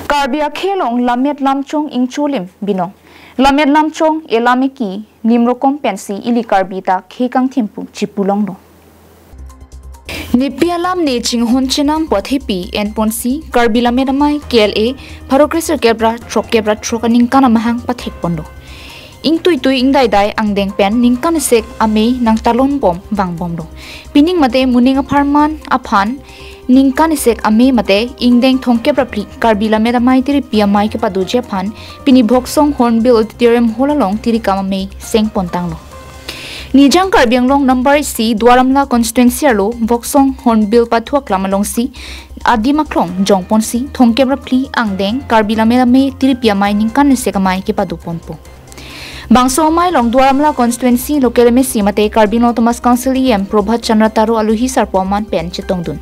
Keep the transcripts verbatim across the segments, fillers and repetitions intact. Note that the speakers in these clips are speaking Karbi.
Karbi akhei along lammet lamchong ingcholim binong. Lammet lamchong elam eki nimrokom pensi ili Karbi ta khei kangthim pu chipulonglo. Nepi alam ne chinghon chenam pu athepi enponsi Karbi Lammet Amei K L A pharo kresirkep ra throkkep ra throk aningkan amahang pathekponlo. Ingtuitui ingdaidai angdeng pen ningkan isek amei nangtalonbom vangbomlo. Pining mate moning apharman aphan ningkan isek amei mate ingdeng thomkep ra phli Karbi Lammet Amei Tiripi Amei kepadoji aphan pini Voksong Hornbill Auditorium Hall along tirikam amei sengpontanglo. Nijang Karbi Anglong number isi Duar Amla constituency arlo Voksong Hornbill pathu aklam alongsi adim aklong jongponsi thomkep ra phli angdeng Karbi Lammet Amei Tiripi Amei ningkan isek amei kepadoponpo. Bangso amei along Duar Amla constituency local M A C mate Karbi Anglong Autonomous Council E M Prabhat Chandra Taro aluhi sarpo aman pen chetongdun.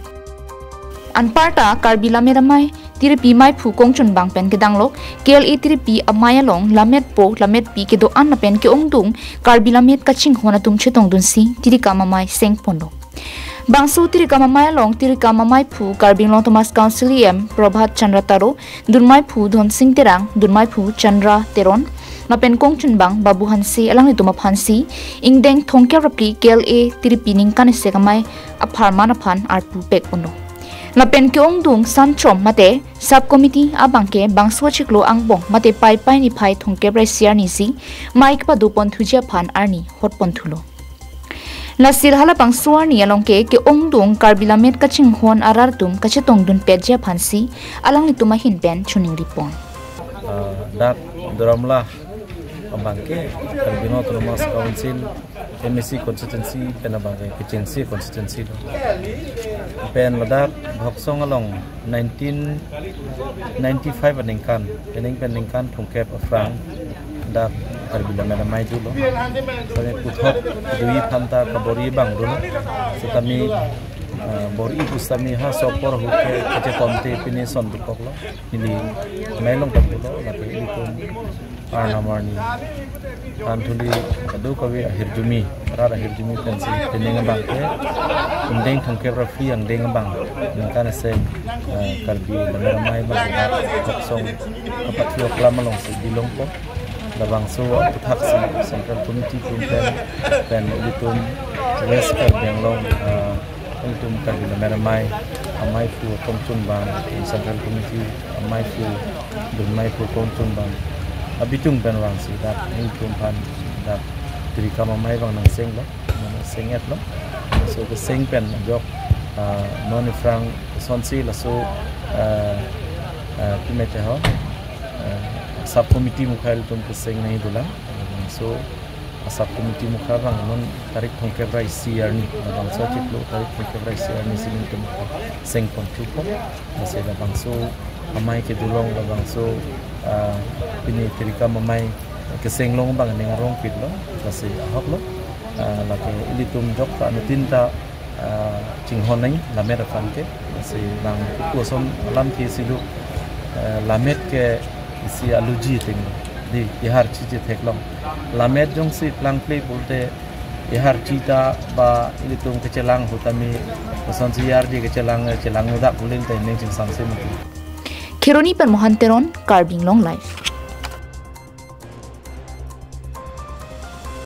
Anparta Karbi Lammet Amei Tiripi Meiphu kongchunbang pen kedang lok K L A Tiripi Amei along lammetpo lammetpi kedo-an lapen ke-ongdung Karbi lammet kachinghon atum chetongdunsi tirikam amei sengponlo. Bangso tirikam amei along tirikam ameiphu Karbi Anglong Autonomous Council E M Prabhat Chandra Taro, dunmeiphu Dhonsing Terang, dunmeiphu Chandra Teron, lapen kongchunbang Babu Hanse alanglitum aphansi ingdeng thomkep ra phli K L A Tiripi ningkan isek amei apharman aphan arpu pekponlo. Lapen ke-ongdung sanchom mate sub committee abangke bangso chiklo angbong mate Paipai niphai thomkep ra isi arnisi mei kepadoponthuji aphan arni hotponthulo. Lasi halabangso arni along ke ke-ongdung Karbi lammet kachinghon arat atum kachetongdunpetji aphansi alanglitum ahin pen choningripon. Ah, dak Duar Amla abangke Karbi Anglong Autonomous Council M A C constituency pen abangke kechengsi constituency do. Pen ladak Voksong along nineteen ninety-five aningkan, penang pen ningkan thomkep aphrang dak Karbi Lammet Amei dolo. Kami puthot dui phanta kabor-i abang dolo. Setame, ah, bor-i pusitame ha sopor huke kachetomte pini son dukoklo. Ili amei along tapulo, lake ilitum arnam arni an thuli kadokave ahirjume, rat ahirjume pensi penang abangke ingdeng thomkep ra phli angdeng abang ningkan isek, eh, Karbi Lammet Amei abang Voksong kapathu aklam alongsi bilongpo. Labangso aputhaksi Central Committee atum pen, pen ilitum West Karbi Anglong, eh, ilitum Karbi Lammet Amei ameiphu kongchunbang, Central Committee ameiphu, dunmeiphu kongchunbang abitung pen vangsi dak ilitum aphan dak tirikam amei abang nangsenglo, nangseng-etlo. So keseng pen ajok, ah, non aphrang kosonsi laso, ah, ah, kemete ho, ah, sub committee mukha ilitum keseng nangji dolang. So sub committee mukha abang non tarik thomkep ra isi arni, labangso chiklo tarik thomkep ra isi arnisi ilitum sengponthupo. Lasi labangso amei kedolong, labangso, ah, pini tirikam amei kesenglong abang ning arongpiklo, lasi ahoklo. Ah, lake ilitum jok ta anutin ta, ah, chinghon nangji lammet aphan ke. Lasi nang koson alamthe si do, eh, lammet ke isi aluji ting di iharchi chetheklong. Lammet jongsi plangple pulote iharchi ta ba ilitum kechelang ahut tame kosonsi iharchi kechelang, chelang nodak pulil ta ining chingsam se mati. Kheroni pen Mohan Teron, Karbi Anglong Live.